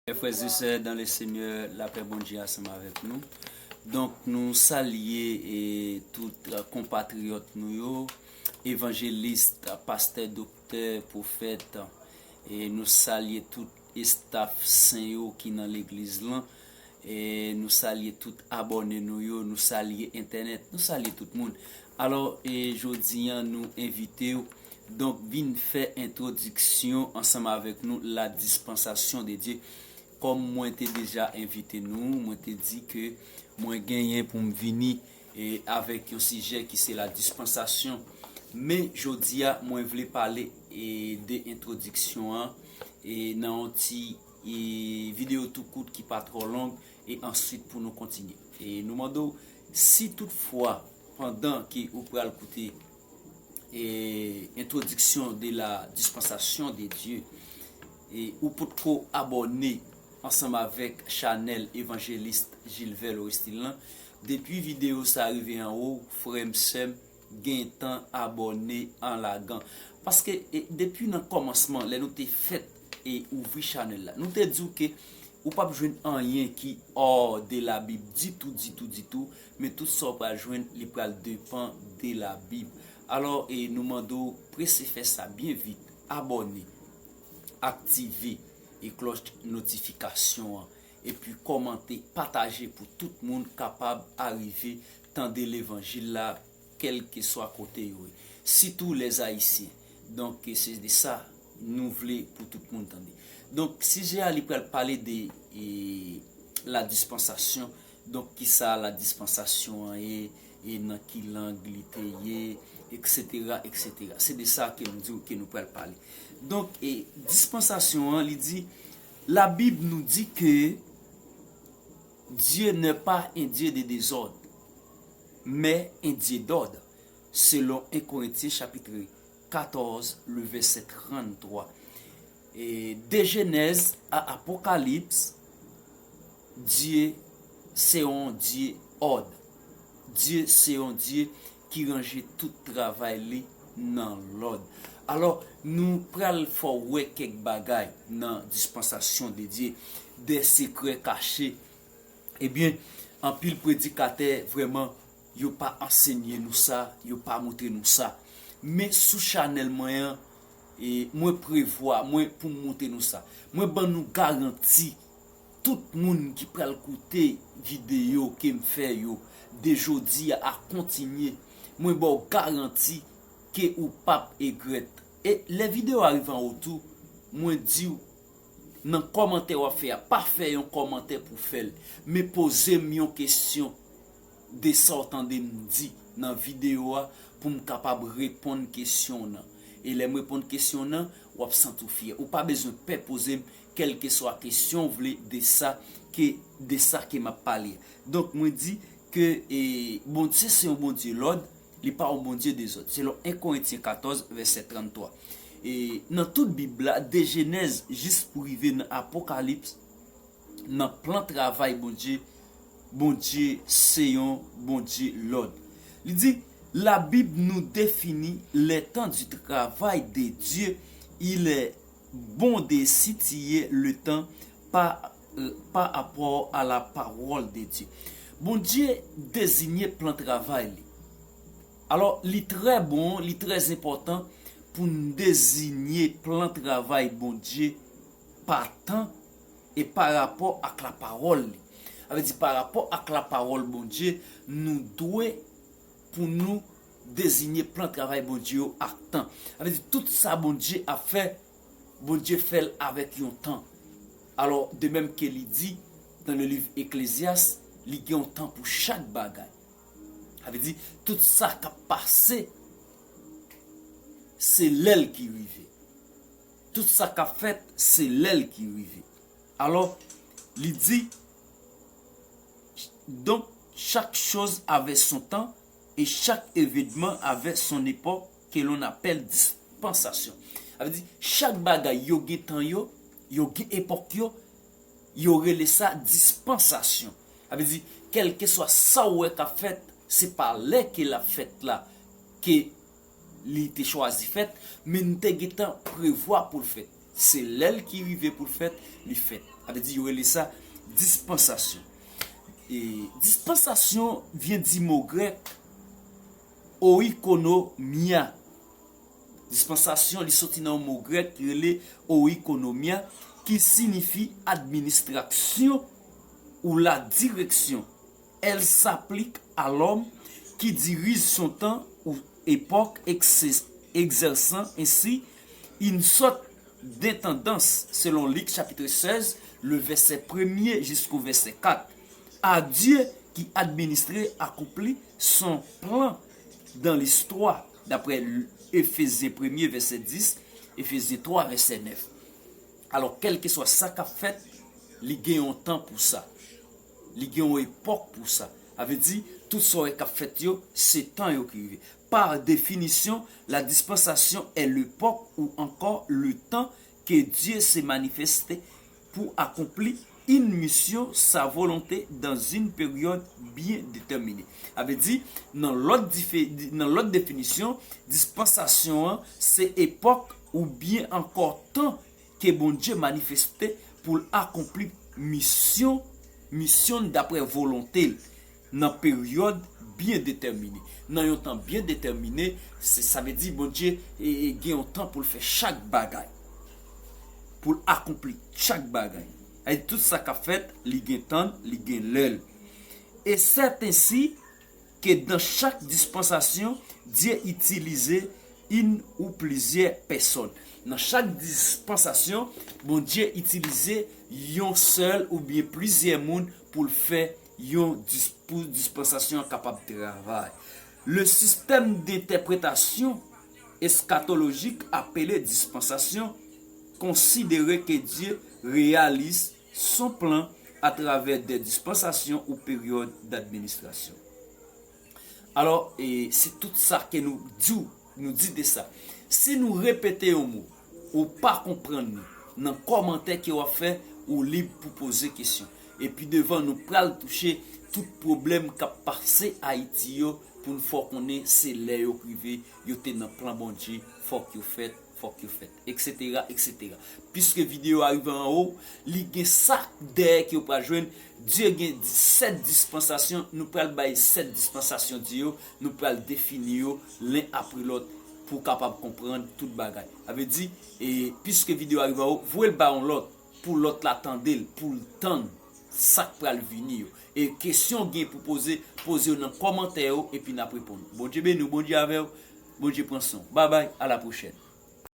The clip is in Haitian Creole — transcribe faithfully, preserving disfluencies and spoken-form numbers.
Chers frères et sœurs dans le Seigneur, lapè Bondye ansanm avèk nou. Donk, nou salye e tout konpatriyòt nou yo, evanjelis, pastè, doktè, pwofèt, e nou salye tout estaf sen yo ki nan legliz lan. E nou salye tout abòne nou yo, nou salye entènèt, nou salye tout moun. Alò, e jodi a, nou envite w, donk, vin fè entwodiksyon ansanm avèk nou, la dispensation de Dieu. Kòm mwen te deja envite nou, mwen te di ke mwen genyen pou m vini e avèk yon sijè ki se la dispensation. Men jodi a, mwen vle pale e de entwodiksyon an e nan yon ti e videyo tou kout ki pa twò long, e answit pou nou kontinye. E nou mande w, si toutfwa, pandan ke ou pral koute e entwodiksyon de la dispensation de Dieu, e ou potko abòne ansanm avèk chanèl evanjelis Gilvert Loristil lan, depi videyo sa rive anwo, frè m, sè m, gentan abòne an lagan. Paske e, depi nan kòmansman, lè nou te fèt e ouvri chanèl la, nou te di w ke ou p ap jwenn anyen ki hors de la Bible ditou, ditou, ditou, men tout sa w pral jwenn, li pral depann de la Bible. Alò, e nou mande w prese fè sa byen vit, abòne, aktive e klòch notifikasyon an, epi kòmante, pataje pou tout moun kapab arive tande levanjil la, kèlkeswa kote yo ye. Sitou les Haïtiens. Donk, se de sa nou vle pou tout moun tande. Donk, sijè a, li pral pale de e, la dispensation. Donk, kisa la dispensation an ye, e nan ki lang li te ye, et cetera, et cetera. Se de sa ke nou di ke nou pral pale. Donk, e dispensasyon an, li di, la Bible nous dit que Dieu n'est pas un Dieu de désordre, mais un Dieu d'ordre, selon un Corinthiens chapitre quatorze, le verset trente-trois. E de Jenèz a Apokalips, Dye se yon Dye òd. Dye se yon Dye ki ranje tout travay li nan lòd. Alò, nou pral fè w wè kèk bagay nan dispensasyon de Dye, des secrets cachés. Ebyen, anpil predikatè, vrèman, yo pa ansenye nou sa, yo pa montre nou sa. Men sou chanèl mwen an, e mwen prevwa, mwen, pou m montre nou sa. Mwen ban nou garanti, tout moun ki pral koute videyo ke m fè yo, de jodi a a kontinye, mwen ba w garanti ke ou p ap egrèt. E lè videyo a rive anwo tou, mwen di w, nan kòmantè w ap fè a, pa fè yon kòmantè pou fè l, men poze m yon kesyon de sa w tande m di nan videyo a pou m kapab reponn kesyon w nan. E lè m reponn kesyon w nan, w ap santi w fyè. Ou pa bezwen pè poze m kèlkeswa kesyon w vle de sa ke, de sa ke m ap pale. Donk, mwen di ke e, Bondye se yon Bondye lòd, li pa yon Bondye dezòd. Selon en Korentyen katòz, vèsè tranntwa. E nan tout Bib la, de Jenèz jis pou rive nan Apokalips, nan plan travay Bondye, Bondye se yon Bondye lòd. Li di, la Bible nous définit les temps du travail de Dieu. Il est bon de situer le temps par, par rapport à la parole de Dieu. Bondye deziye plan travay li. Alò, li trè bon, li trè enpòtan pou n deziye plan travay Bondye pa tan e pa rapò ak lapawòl li. Sa vle di, pa rapò ak lapawòl Bondye, nou dwe pou nou deziye plan travay Bondye yo ak tan. Sa vle di, tout sa Bondye ap fè, Bondye fè l avèk yon tan. Alò, de menm ke li di, dans le livre Ecclésiaste, li gen yon tan pou chak bagay. Sa vle di, tout sa k ap pase, se lè l ki rive. Tout sa k ap fèt, se lè l ki rive. Alò, li di, donc, chaque chose avait son temps et chaque événement avait son époque que l'on appelle dispensation. Sa vle di, chak bagay yo gen tan yo, yo gen epòk yo, yo rele sa dispansasyon. Sa vle di, kèlkeswa sa w wè k ap fèt, se pa lè ke l ap fèt la ke li te chwazi fèt, men n te gentan prevwa pou l fèt. Se lè l ki rive pou l fèt, li fèt. Sa vle di, yo rele sa dispansasyon. E dispansasyon vyen di mo grèk oikonomia. Dispansasyon, li soti nan yon mo grèk ki rele oikonomia, ki siyifi administrasyon ou la direction. Elle s'applique à l'homme qui dirige son temps ou époque, exerçant ainsi une sorte d'intendance, selon Luc chapitre seize, le verset premier jusqu'au verset quatre. À Dieu qui administre, accomplit son plan dans l'histoire, d'après Éphésiens premier verset dix, Éphésiens trois verset neuf. Alò, kèlkeswa sa k ap fèt, li gen yon tan pou sa. Li gen yon epòk pou sa. Sa vle di, tout sa w wè k ap fèt yo, se tan yo ki rive. Par définition, la dispensation est l'époque ou encore le temps que Dieu se manifeste pour accomplir une mission, sa volonté, dans une période bien déterminée. Sa vle di, nan lòt dife-, nan lòt definisyon, dispansasyon an se epòk oubyen ankò tan ke Bondye manifeste pou l akonpli misyon, misyon n daprè volonte l, nan peryòd byen detèmine. Nan yon tan byen detèmine, se, sa vle di Bondye e, e, gen yon tan pou l fè chak bagay. Pou l akonpli chak bagay. Ay, tout sa k ap fèt, li gen tan, li gen lè l. Et c'est ainsi que dans chaque dispensation, Dieu utilisait une ou plusieurs personnes. Nan chak dispansasyon, Bondye itilize yon sèl oubyen plizyè moun pou l fè yon dis-, pou dispansasyon an kapab travay. Le système d'interprétation eschatologique appelé dispensation considère que Dieu réalise son plan à travers des dispensations ou périodes d'administration. Alò, e, se tout sa ke nou di w, nou di de sa. Si nou repete yon mo, ou pa konprann li, nan kòmantè ke w ap fè, ou lib pou poze kesyon. Epi devan, nou pral touche tout pwoblèm k ap pase Ayiti yo, pou n fè w konnen se lè yo k rive, yo te nan plan Bondye, fòk yo fèt, fòk yo fèt, et cetera, et cetera. Piske videyo a rive anwo, li gen sa dèyè ke w pral jwenn. Dye gen sèt dispansasyon, nou pral bay sèt dispansasyon Dye yo, nou pral defini yo len apre lòt pou w kapab konprann tout bagay. Sa vle di, e, piske videyo a rive anwo, voye l ba yon lòt, pou lòt la tande l, pou l tann sa k pral vini yo. E kesyon w gen pou poze, poze yo nan kòmantè yo, epi n ap reponn ou. Bondye beni w, Bondye avè w, Bondye pran swen w. Babay, a la pwochèn.